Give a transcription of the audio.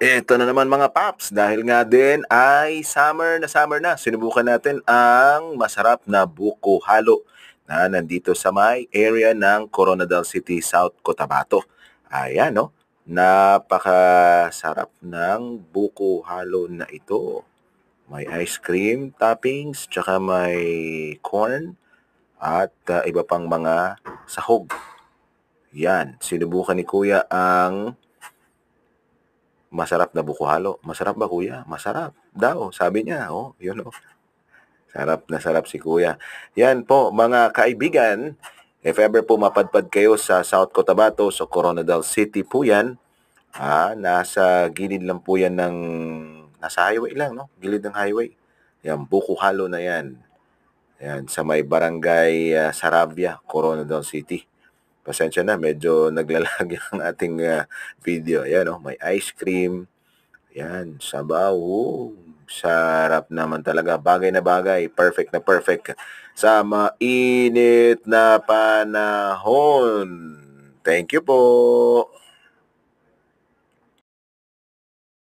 Eto na naman mga paps, dahil nga din ay summer na, sinubukan natin ang masarap na buko halo na nandito sa may area ng Coronadal City, South Cotabato. Ayan 'no, napakasarap ng buko halo na ito. May ice cream toppings, tsaka may corn at iba pang mga sahog. Yan, sinubukan ni kuya ang masarap na buko halo. Masarap ba kuya? Masarap daw, sabi niya. Oh, yun oh. Sarap si kuya. Yan po, mga kaibigan, if ever po mapadpad kayo sa South Cotabato, so Coronadal City po yan, nasa gilid lang po yan ng, nasa highway lang, no? Gilid ng highway. Yan, buko halo na yan. Yan, sa may barangay Sarabia, Coronadal City. Pasensya na, medyo naglalag ang ating video. Ayan, oh, may ice cream. Yan, sabaw. Sarap naman talaga. Bagay na bagay. Perfect na perfect. Sa mainit na panahon. Thank you po.